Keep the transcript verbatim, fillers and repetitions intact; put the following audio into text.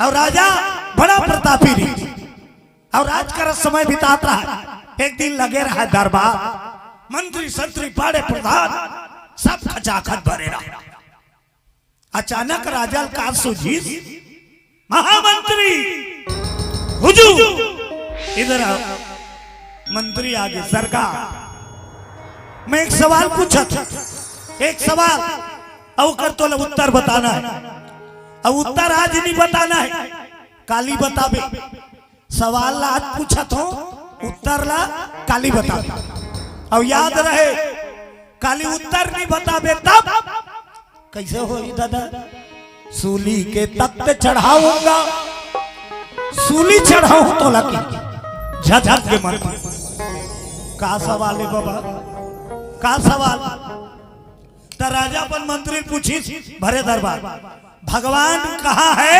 अउ राजा बड़ा प्रतापी रहिस। अउ राज कर समय बितात रहा। एक दिन लगे रहा दरबार, मंत्री संतरी पाड़े प्रधान सब खचाखच भरे रहा। अचानक राजा ल का सूझिस, महामंत्री, हुजूर, इधर आओ। मंत्री आगे, सरकार, मैं एक सवाल पूछत हूं, एक सवाल, अउ ओकर तोला उत्तर बताना हे। अउ उत्तर आज नहीं बताना हे, काली बताबे। सवाल ला आज पूछत हूं, उत्तर ला काली बताबे। अउ याद रहे, काली उत्तर नहीं बताबे तब कइसे होही दादा? सूली के तख्त चढ़ाऊंगा, सूली चढ़ाऊं तोला कि झझक के मर। का सवाल हे बाबा, का सवाल? त राजा अपन मंत्री पूछिस, भरे दरबार, भगवान कहाँ हे?